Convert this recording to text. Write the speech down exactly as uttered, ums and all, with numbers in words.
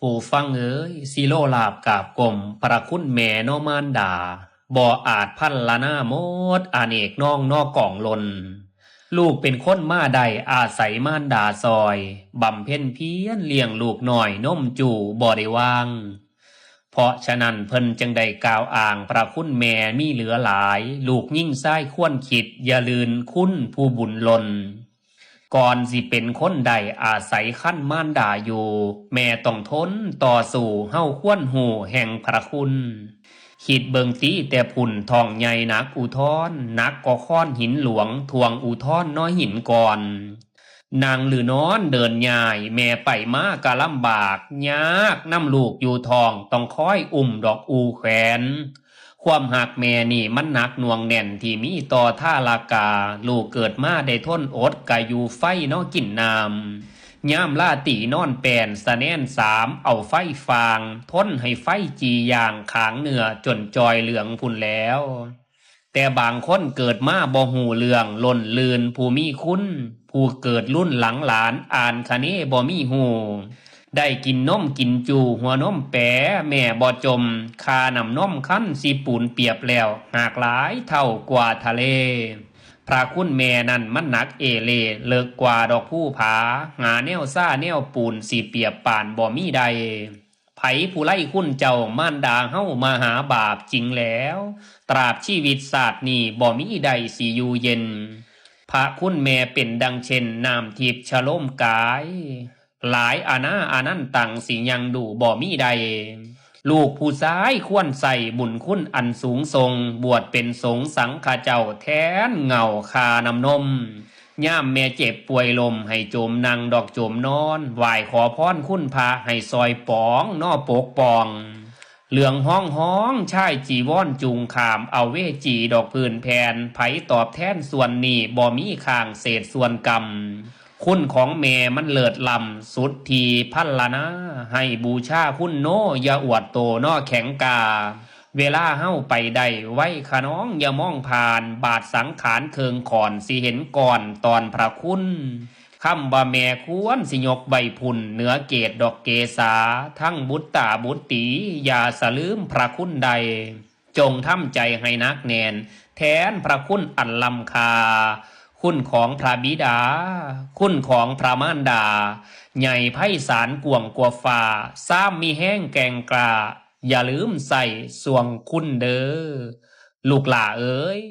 ผู้ฟังเอ๋ย สิโลลาภกราบก้มพระคุณแม่เนาะมารดา บ่อาจพรรณนาหมดอเนกนองเนาะกองล้น ลูกเป็นคนมาได้อาศัยมารดาซอย บำเพ็ญเพียรเลี้ยงลูกน้อยนมจูบ่ได้วาง เพราะฉะนั้นเพิ่นจึงได้กล่าวอ้างพระคุณแม่มีเหลือหลาย ลูกยิ่งชายควรคิดอย่าลืนคุณผู้บุญล้น ก่อนสิเป็นคนได้อาศัยคันมารดาอยู่ แม่ต้องทนต่อสู้ เฮาควรฮู้แห่งพระคุณ คิดเบิ่งติแต่พุ้นท้องใหญ่หนักอุทร หนักกว่าค้อนหินหลวง ท่วงอุทรเนาะหินก้อน นั่งหรือนอนเดินย่าย แม่ไปมากะลำบาก ยากนำลูกอยู่ท้อง ต้องคอยอุ้มดอกอู่แขวน ความฮักแม่นี่มันหนักหน่วงแน่นที่มีต่อทารกา ลูกเกิดมาได้ทนอดกะอยู่ไฟเนาะกินน้ำ ยามราตรีนอนแปนสะแนนสาม เอาไฟฟาง ทนให้ไฟจี่ย่างขางเนื้อจนจอยเหลืองพุ้นแล้ว แต่บางคนเกิดมาบ่ฮู้เรื่องล้นลื่นผู้มีคุณ ผู้เกิดรุ่นหลังหลานอ่านคะเนบ่มีฮู้ ได้กินนมกินจูหัวนมแป แม่บ่จม ค่าน้ำนมคันสิปูนเปียบแล้ว หากหลายเท่ากว่าทะเล พระคุณแม่นั่นมันหนักเอเล่ เลิกกว่าดอกภูผา หาแนวซ่าแนวปูนสิเปียบปานบ่มีได้ ไผผู้ไร้คุณเจ้ามารดาเฮามหาบาปจริงแล้ว ตราบชีวิตชาตินี้บ่มีใดสิอยู่เย็น พระคุณแม่เป็นดังเช่นน้ำทิพย์ชโลมกาย หลายอาณาอานันตังสิยังดูบ่มีใด ลูกผู้ชายควรใส่บุญคุณอันสูงส่ง บวชเป็นสงฆ์สังฆเจ้าแทนเหง้าค่าน้ำนม ยามแม่เจ็บป่วยล้มให้โจมนั่งดอกโจมนอน ไหว้ขอพรคุณพระให้ซอยปองเนาะปกป้อง เหลืองฮ้องฮ้องชายจีวรจูงข้ามเอาเวจีดอกพื้นแผ่น ไผตอบแทนส่วนนี้บ่มีข้างเศษส่วนกรรม คุณของแม่มันเลิศล้ำสุดที่พรรณนา ให้บูชาคุณโนอย่าอวดโตเนาะแข็งกล้า เวลาเฮาไปได้ไวคะน้องอย่ามองผ่าน บาดสังขารเคิงขอนสิเห็นก่อนตอนพระคุณ คำว่าแม่ควรสิยกไว้พุ้นเหนือเกศดอกเกษา ทั้งบุตตาบุตรีอย่าสะลืมพระคุณใด จงทำใจให้หนักแน่น แทนพระคุณอันล้ำค่า คุณของพระบิดา คุณของพระมารดา ใหญ่ไพศาลกว้างกว่าฟ้า ซ้ำมีแฮงแกร่งกล้า อย่าลืมใส่ส่วงคุณเด้อ ลูกหล่าเอ๋ย